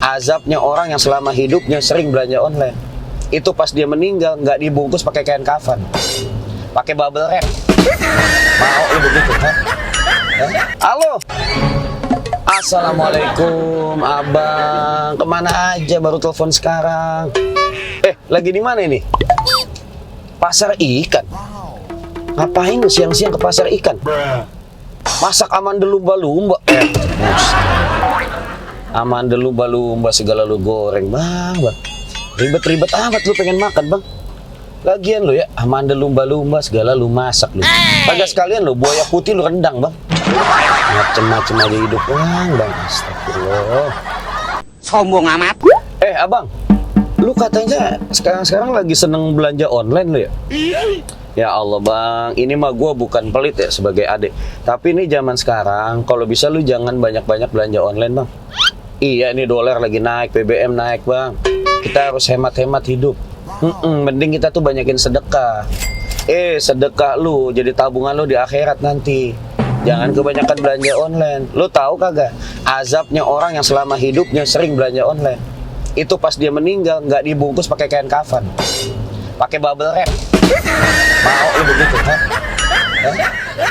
azabnya orang yang selama hidupnya sering belanja online. Itu pas dia meninggal nggak dibungkus pakai kain kafan, pakai bubble wrap. Mau lu begitu, ha? Halo. Assalamualaikum, abang. Kemana aja baru telepon sekarang? Lagi di mana ini? Pasar ikan. Ngapain lu siang-siang ke pasar ikan? Masak amandel lumba-lumba. Amandel lumba-lumba segala lu goreng, bang. Ribet-ribet amat lu pengen makan, bang. Lagian lu ya, amandel lumba-lumba segala lu masak lu. Kagak sekalian lu buaya putih lu rendang, bang. Macem-macem aja hidup, bang. Astagfirullah. Sombong amat. Abang, lu katanya sekarang lagi seneng belanja online lu ya? Ya Allah, bang, ini mah gue bukan pelit ya sebagai adik. Tapi ini zaman sekarang, kalau bisa lu jangan banyak-banyak belanja online, bang. Iya, ini dolar lagi naik, BBM naik, bang. Kita harus hemat-hemat hidup. Mending kita tuh banyakin sedekah. Sedekah lu jadi tabungan lu di akhirat nanti. Jangan kebanyakan belanja online. Lu tahu kagak? Azabnya orang yang selama hidupnya sering belanja online. Itu pas dia meninggal nggak dibungkus pakai kain kafan, pakai bubble wrap. Mau lu begitu, ha?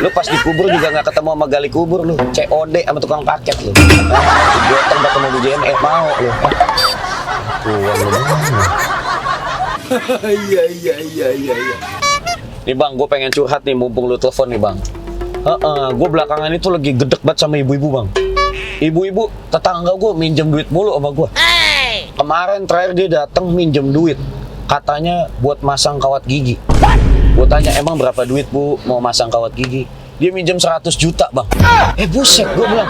Lu pas dikubur juga nggak ketemu sama gali kubur lu, COD sama tukang paket lu. Gotong ketemu di JNE, mau lu. Tuan lu mana? Iya. Nih bang, gue pengen curhat nih, mumpung lu telepon nih bang. Gue belakangan itu lagi gedek banget sama ibu-ibu, bang. Ibu-ibu tetangga gue minjem duit mulu sama gue. Kemarin terakhir dia datang minjem duit, katanya buat masang kawat gigi. Gue tanya, emang berapa duit bu mau masang kawat gigi? Dia minjem 100 juta, bang. Buset, gue bilang,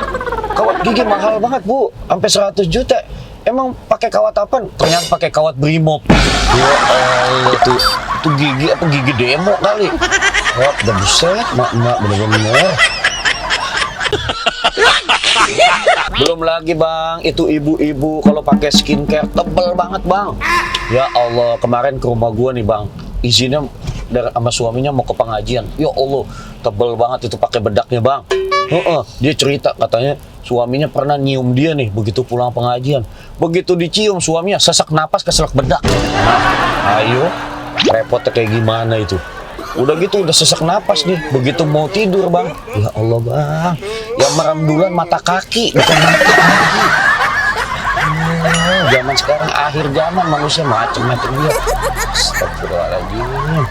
kawat gigi mahal banget bu, sampai 100 juta. Emang pakai kawat apa? Ternyata pakai kawat Brimob. Ya Allah, itu gigi apa gigi demo kali? Wah, udah buset, mak bener-bener. Belum lagi bang, itu ibu-ibu kalau pakai skincare tebel banget bang. Ya Allah, kemarin ke rumah gua nih bang, izinnya dari sama suaminya mau ke pengajian. Ya Allah, tebel banget itu pakai bedaknya bang. Dia cerita katanya suaminya pernah nyium dia nih begitu pulang pengajian. Begitu dicium suaminya sesak napas keselak bedak. Ayo, repotnya kayak gimana itu? Udah gitu udah sesak napas nih, begitu mau tidur bang. Ya Allah bang, yang merem duluan mata kaki bukan mata kaki. Zaman sekarang akhir zaman manusia macam-macam dia. Astagfirullahaladzim.